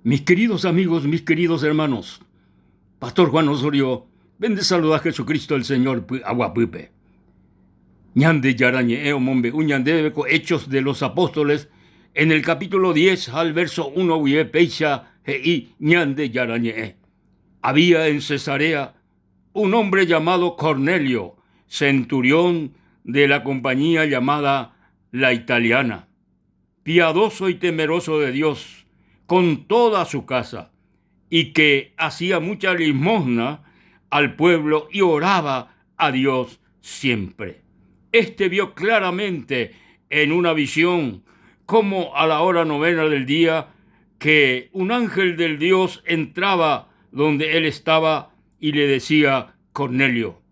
Mis queridos amigos, mis queridos hermanos, Pastor Juan Osorio, pende saluda Jesucristo el Señor py'aguapýpe. Ñandejára ñe'ẽ omombe'u ñandéve ko Hechos de los Apóstoles en el capítulo 10 al verso 1 guive péicha he'i Ñandejára ñe'ẽ. Había en Cesarea un hombre llamado Cornelio, centurión de la compañía llamada La Italiana, piadoso y temeroso de Dios, con toda su casa, y que hacía mucha limosna al pueblo y oraba a Dios siempre. Este vio claramente en una visión cómo a la hora novena del día que un ángel del Dios entraba donde él estaba y le decía, Cornelio.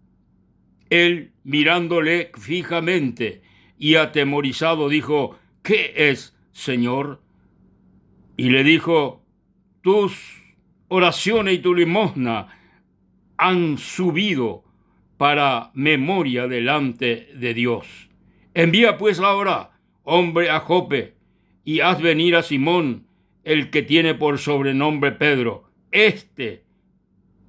Él, mirándole fijamente y atemorizado, dijo, ¿qué es, Señor? Y le dijo, tus oraciones y tu limosna han subido para memoria delante de Dios. Envía pues ahora hombre a Jope y haz venir a Simón, el que tiene por sobrenombre Pedro. Este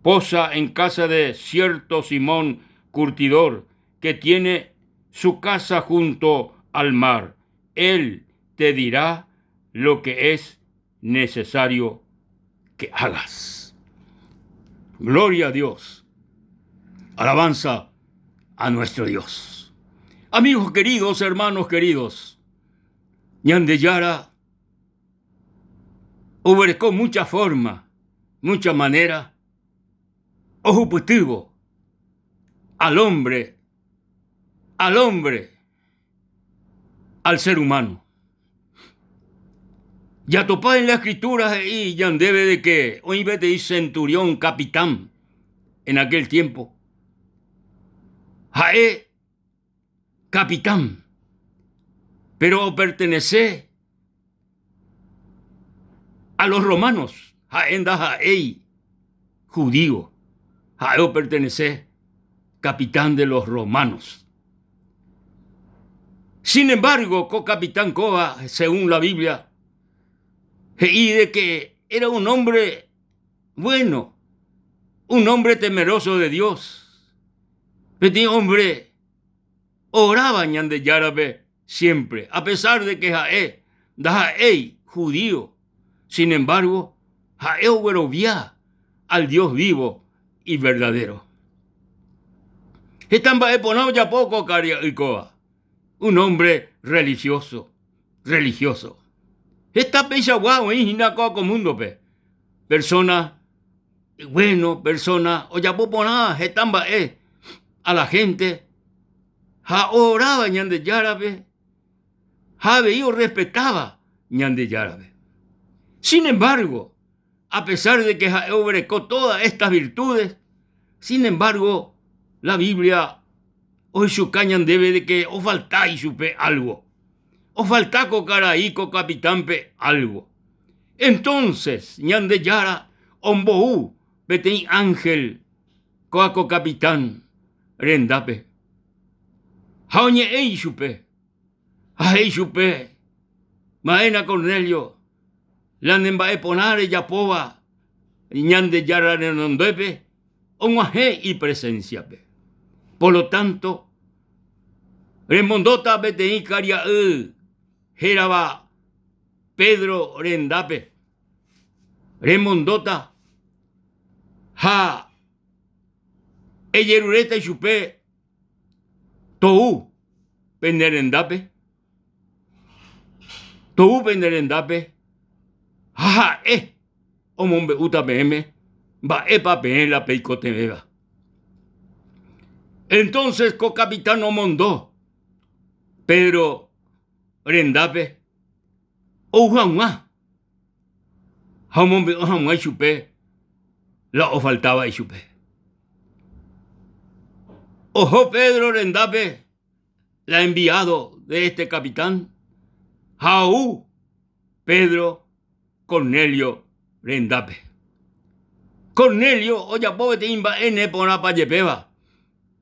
posa en casa de cierto Simón curtidor, que tiene su casa junto al mar. Él te dirá lo que es necesario que hagas. Gloria a Dios. Alabanza a nuestro Dios. Amigos queridos, hermanos queridos, Ñandejára oguereko mucha forma, mucha manera ohupytývo al hombre, al hombre, al ser humano. Jatopa en la escritura he'i ñandéve de que oĩ peteĩ centurión capitán en aquel tiempo. Ha'e capitán, pero opertenece a los romanos, ha'e ndaha'éi judío, ha'e opertenece capitán de los romanos. Sin embargo, ko capitán kóva, según la Biblia, he'i de que era un hombre bueno, un hombre temeroso de Dios, peteĩ hombre oráva Ñandejárape siempre, a pesar de que ha'e ndaha'éi judío, sin embargo, ha'e oguerovia al Dios vivo y verdadero. Heta mba'e porã ojapo ko karia'y kóva, un hombre religioso, religioso. Heta peichagua oĩ hína kóva ko múndope, persona bueno, persona ojapo porã heta mba'e a la gente ha oráva Ñandejárape ha avei orrespetáva Ñandejárape. Sin embargo, a pesar de que ha'e oguereko todas estas virtudes, sin embargo, la Biblia ohechuka ñandéve de que ofalta ichupe algo. Ofalta ko karai, ko capitánpe algo. Entonces, Ñandejára ombou peteĩ ángel kóa ko capitán rendápe. Ha oñe'ẽ ichupe, ha he'i chupe, Ma'éna Cornelio, la ne mba'e porã rejapóva Ñandejára renondépe og̃uahẽ ipresénsiape. Por lo tanto, remondóta peteĩ karia'y hérava Pedro rendápe, remondóta ha ejeruréta ichupe tou pene rendápe, tou pene rendápe ha ha'e omombe'úta peẽme mba'épa peẽ la peikotevẽva. Entonces ko capitán omondo Pedro rendápe ou hag̃ua ha omombe'u hag̃ua ichupe la ofaltáva ichupe. Oho Pedro rendápe la enviado de este capitán ha ou Pedro Cornelio rendápe. Cornelio ojapo peteĩ mba'e neporãpa jepéva,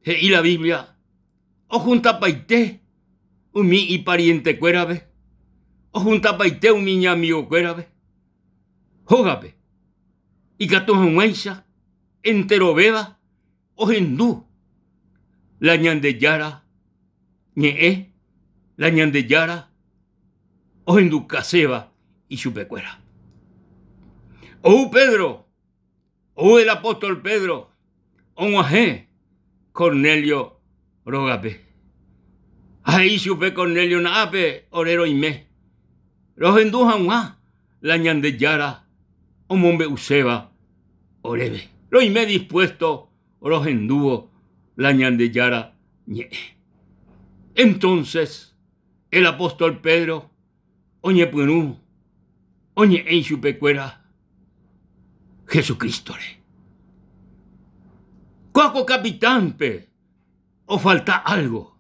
he'i la Biblia, Ohuntapaite umi iparientekuérape, ohuntapaite umi iñamigokuérape. Hógape, ikatu hag̃uáicha enterovéva ohendu la Ñandejára ñe'ẽ, la Ñandejára ohendukaséva ichupekuéra. Ou Pedro, ou el apóstol Pedro og̃uahẽ Cornelio rógape. Ha he'i chupe Cornelio na'ápe ore roime rohendu hag̃ua la Ñandejára omombe'uséva oréve. Roime dispuesto rohendúvo la Ñandejára ñe'ẽ. Entonces el apóstol Pedro oñepyrũ oñe'ẽ ichupekuéra Jesucrístore. Kóa ko capitánpe ofalta algo,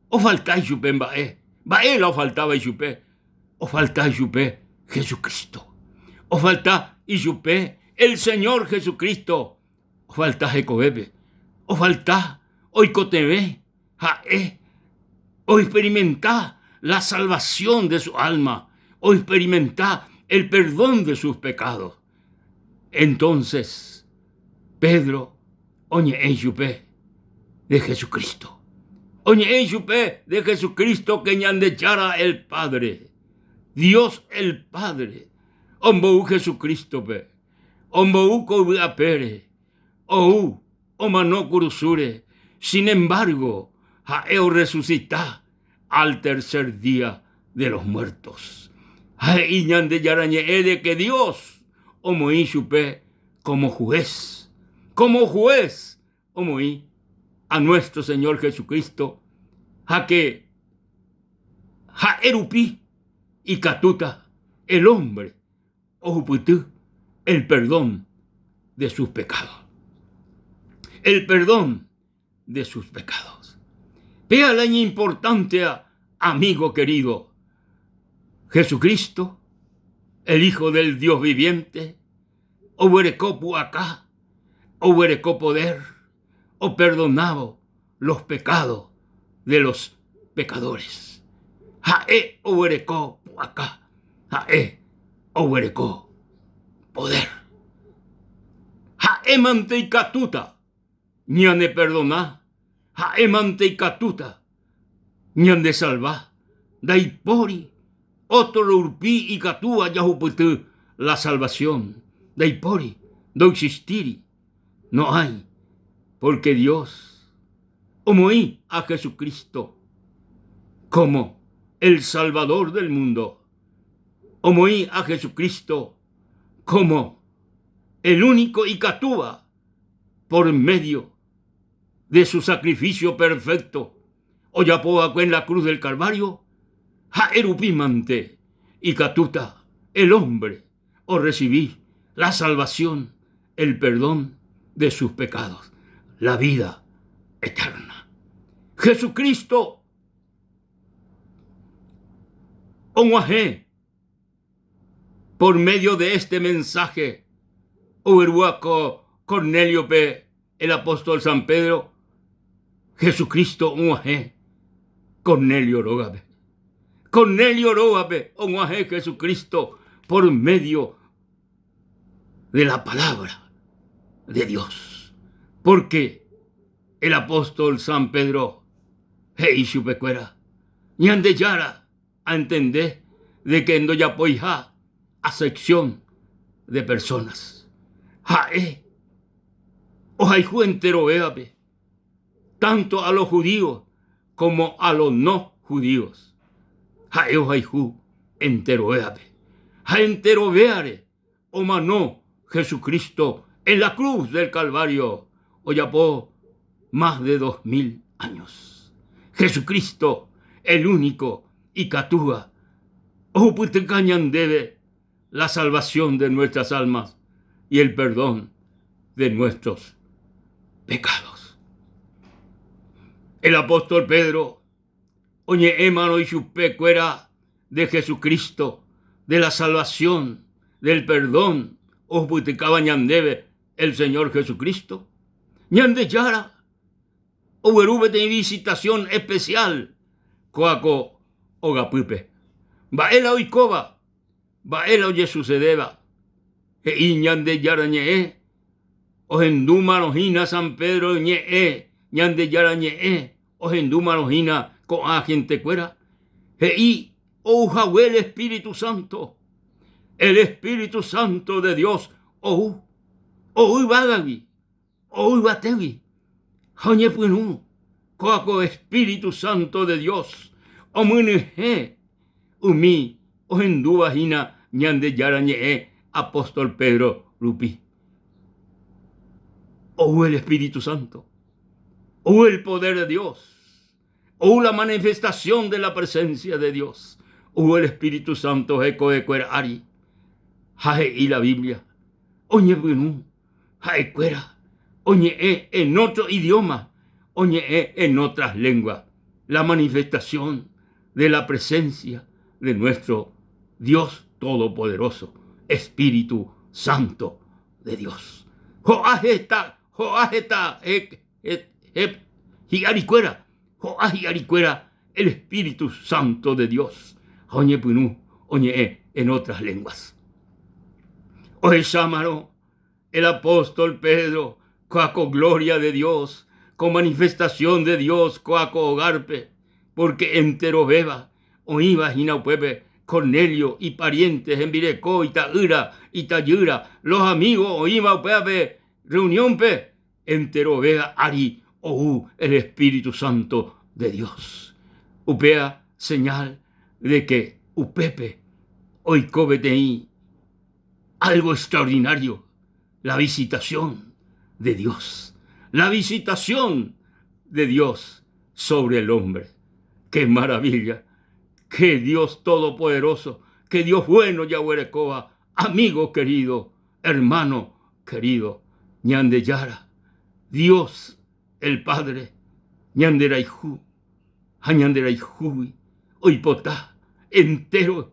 ofalta ichupe mba'e, mba'e la ofaltáva ichupe, ofalta ichupe Jesucristo, ofalta ichupe el Señor Jesucristo, ofalta hekovépe, ofalta oikotevẽ ha'e oexperimenta la salvación de su alma, oexperimenta el perdón de sus pecados. Entonces, Pedro oñe'ẽ ichupe de Jesucristo. Oñe'ẽ ichupe de Jesucristo que Ñandejára el Padre, Dios el Padre, ombou Jesucrístope, ombou ko yvy apére, ou omano kurusúre, sin embargo, ha'e orresucita al tercer día de los muertos. Ha he'i Ñandejára ñe'ẽ de que Dios omoĩ chupe como juez, como juez omoĩ a nuestro Señor Jesucristo ha que ha'e rupi ikatúta el hombre ohupyty el perdón de sus pecados. El perdón de sus pecados. Péa la iñimportántea, amigo querido. Jesucristo, el Hijo del Dios viviente, oguereko pu'aka, oguereko poder, operdonávo los pecados de los pecadores. Ha'e oguereko pu'aka, ha'e oguereko poder. Ha'e mante ikatúta ñaneperdona, ha'e mante ikatúta ñandesalva, ndaipóri ótro rupi ikatúva jahupyty la salvación, ndaipóri, ndoexistíri, no hay, porque Dios omoĩ a Jesucristo como el Salvador del mundo, omoĩ a Jesucristo como el único ikatúva por medio de su sacrificio perfecto ojapo va'ekue en la cruz del Calvario, ha'e rupi mante ikatúta el hombre orrecibi la salvación, el perdón de sus pecados, la vida eterna. Jesucristo og̃uahẽ Por medio de este mensaje oguerúva ko Cornéliope el apóstol San Pedro, Jesucristo og̃uahẽ Cornelio rógape. Cornelio rógape og̃uahẽ Jesucristo por medio de la palabra de Dios. Porque el apóstol San Pedro he'i chupekuéra, Ñandejára Antende de que ndojapoiha acepción de personas. Ha'e ohayhu enterovévape, tanto a los judíos como a los no judíos. Ha'e ohayhu enterovévape. Ha enterovéare omano Jesucristo en la cruz del Calvario ojapo más de 2000 años. Jesucristo, el único ikatúva ohupytyka ñandéve la salvación de nuestras almas y el perdón de nuestros pecados. El apóstol Pedro oñe'ẽmarõ ichupe kuéra de Jesucristo, de la salvación, del perdón ohupytykáva ñandéve el Señor Jesucristo. Ñandejára ogueru peteĩ visitación especial kóa ko ogapýpe. Mba'e la oikóva, mba'e la ojesucedéva. He'i Ñandejára Ñe'ẽ, ohendúmarõ hína San Pedro ñe'ẽ, Ñandejára Ñe'ẽ ohendúmarõ hína ko'ã gentekuéra, he'i ou hague el Espíritu Santo. El Espíritu Santo de Dios ou, ou yvágagui, ou yvatégui ha oñepyrũ kóa ko Espíritu Santo de Dios omyenyhẽ umi ohendúva hína Ñandejára Ñe'ẽ apóstol Pedro rupi. Ou el Espíritu Santo, ou el poder de Dios, ou la manifestación de la presencia de Dios, ou el Espíritu Santo hekovekuéra ári. Ha he'i la Biblia, oñepyrũ Ha'ekuéra oñe'ẽ en otro idioma, oñe'ẽ en otras lenguas, la manifestación de la presencia de nuestro Dios Todopoderoso, Espíritu Santo de Dios. Ho'a heta, ho'a heta hi'arikuéra, ho'a hi'arikuéra el Espíritu Santo de Dios ha oñepyrũ oñe'ẽ en otras lenguas. Ohechámarõ el apóstol Pedro kóa ko gloria de Dios, ko manifestación de Dios kóa ko hogar-pe, porque enterovéva oĩva hína upépe Cornelio, ipariente, hembireko, ita'ýra, itajýra, los amigos oĩva upévape reunión-pe, enterovéva ári ou el Espíritu Santo de Dios. Upéva señal de que upépe oiko peteĩ algo extraordinario, la visitación de Dios, la visitación de Dios sobre el hombre. ¡Qué maravilla! ¡Qué Dios todopoderoso! ¡Qué Dios bueno jaguerekóva! Amigo querido, hermano querido, Ñandejára, Dios el Padre, ñanderayhu ha ñanderayhúgui oipota entero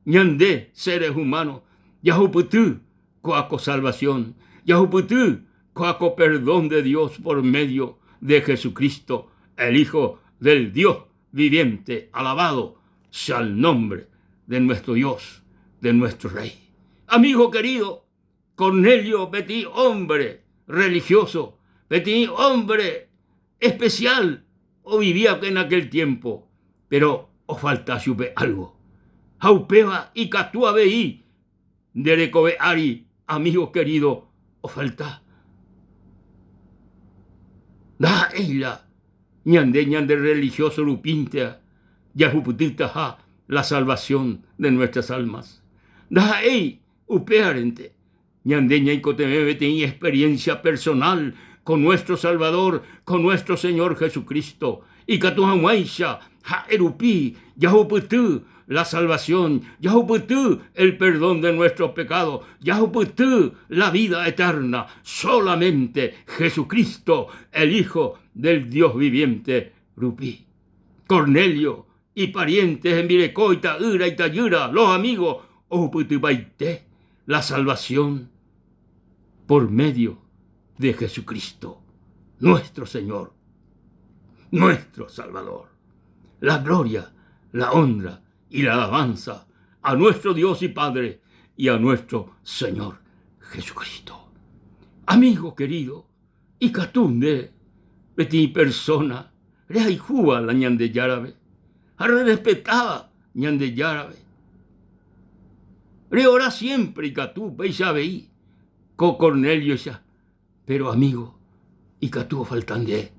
Ñande, seres humanos, jahupyty ko'a ko salvación, jahupyty ko'a ko perdón de Dios por medio de Jesucristo, el Hijo del Dios viviente, alabado sea el nombre de nuestro Dios, de nuestro Rey. Amigo querido, Cornelio peteĩ hombre religioso, peteĩ hombre especial ovivía en aquel tiempo, pero ofalta chupe algo. Ha upéva ikatu avei nde rekove ári, amigo querido, ofalta. Ndaha'éi la ñande ñande religioso rupínte jahupytýtaha la salvación de nuestras almas. Ndaha'éi Upévarente, ñande ñaikotevẽ peteĩ experiencia personal con nuestro Salvador, con nuestro Señor Jesucristo, ikatu hag̃uáicha ha'e rupi jahupyty la salvación, jahupyty el perdón de nuestros pecados, jahupyty la vida eterna, solamente Jesucristo, el Hijo del Dios viviente rupi. Cornelio ipariente, hembireko, ita'ýra, itajýra, los amigos, ohupytypaite la salvación por medio de Jesucristo, nuestro Señor, nuestro Salvador. La gloria, la honra y la alabanza a nuestro Dios y Padre y a nuestro Señor Jesucristo. Amigo querido, Ikatu nde peteĩ persóna rehayhúva la Ñandejárape ha rerrespetáva Ñandejárape. Reora siémpre ikatu upéicha avei ko Cornélioicha, péro amígo, ikatu ofalta nde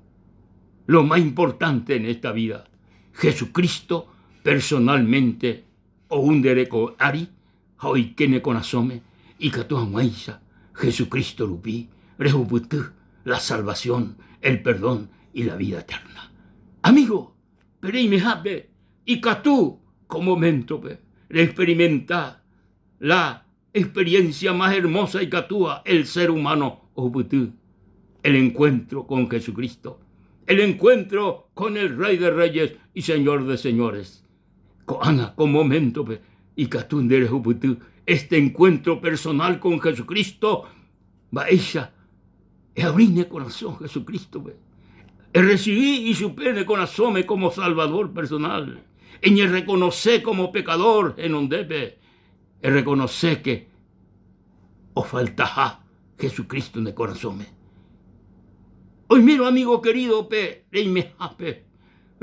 lo más importante en esta vida, Jesucristo personalmente ou nde reko ári ha oike ne korasõme ikatu hag̃uáicha Jesucristo rupi rehupyty la salvación, el perdón y la vida eterna. Amigo, pe reimehápe ikatu ko momento-pe reexperimenta la experiencia más hermosa ikatúva el ser humano ohupyty, el encuentro con Jesucristo, el encuentro con el Rey de Reyes y Señor de Señores. Ko'ág̃a ko moméntope ikatu nde rehupyty este encuentro personal con Jesucristo, mba'éicha eabri ne korasõ Jesucristo-pe, erresivi ichupe ne korasõme como Salvador personal, eñerrekonose como pecador henondépe, errekonose que. Ofaltaha Jesucristo ne korasõme. Oimérõ amigo querido pe reimehápe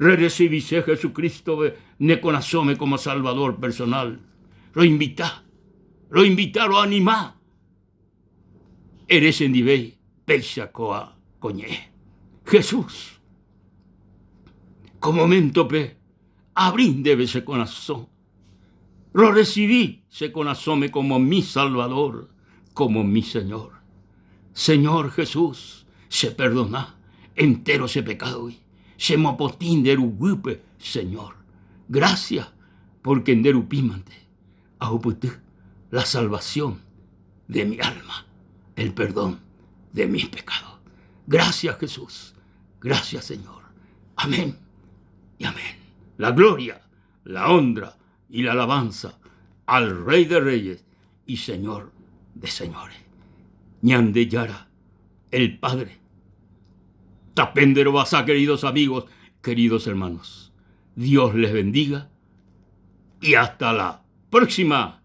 rerecibise Jesucristo-pe ne korasõme como Salvador personal, roinvita, roinvita, roanima ere chendivéi péicha kóa ko ñe'ẽ. Jesús, ko momento-pe abrí ndéve che korasõ. Rorecibi che korasõme como mi Salvador, como mi Señor. Señor Jesús, che perdona entero che pekádogui, che mopotĩ nde ruguýpe, Señor. Gracias porque nde rupímante ahupyty la salvación de mi alma, el perdón de mis pecados. Gracias Jesús, gracias Señor. Amén y amén. La gloria la honra y la alabanza al Rey de Reyes y Señor de Señores. Ñandejára, el Padre. Tapéndero basá, queridos amigos, queridos hermanos. Dios les bendiga y hasta la próxima.